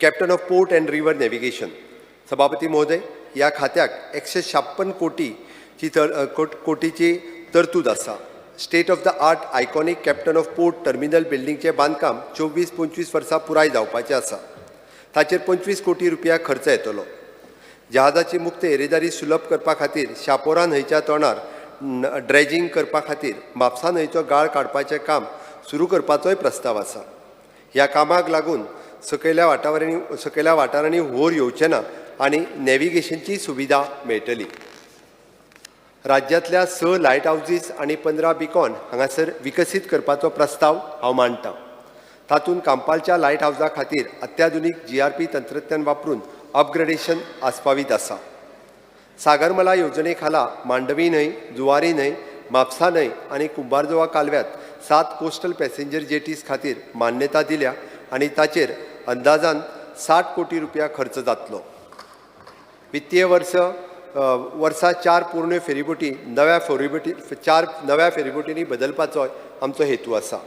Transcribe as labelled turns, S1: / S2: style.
S1: Captain of port and river navigation. सभापती महोदय, ह्या खात्याक 156 कोटीची तर कोटीची तरतूद आसा. State of the art iconic captain of port terminal बिल्डिंगचें बांदकाम 24-25 वर्सां पुराय जावपाचें आसा. ताचेर 25 कोटी रुपया खर्च येतलो. जहाजाची मुक्त येरादारी सुलभ करपा खातीर शापोरा न्हंयच्या तोंडार ड्रेजिंग करपा खातीर म्हापसा न्हंयचो गाळ काडपाचें काम सुरू करपाचोय प्रस्ताव आसा. ह्या कामाक लागून सकयल्या वाठारांनी हुंवर येवचे ना आनी नॅविगेशनची सुविधा मेळटली. राज्यांतल्या स लायट हावजीस आनी 15 बिकॉन हांगासर विकसीत करपाचो प्रस्ताव हांव मांडटा. तातूंत कांपालच्या लायट हावजा खातीर अत्याधुनीक जीआरपी तंत्रज्ञान वापरून अपग्रेडेशन आस्पावीत आसा. सागरमाला येवजणे खाला मांडवी न्हंय, जुवारी न्हंय, म्हापसा न्हंय आनी कुंभारजुवा कालव्यात सात कोस्टल पॅसेंजर जेटीस खातीर मान्यता दिल्या आनी ताचेर अंदाजान 60 कोटी रुपया खर्च जातलो. वित्तीय वर्सा चार पोरण्यो फेरीबोटी नव्या फेरीबोटी चार नव्या फेरीबोटींनी बदलपाचो आमचो हेतू आसा.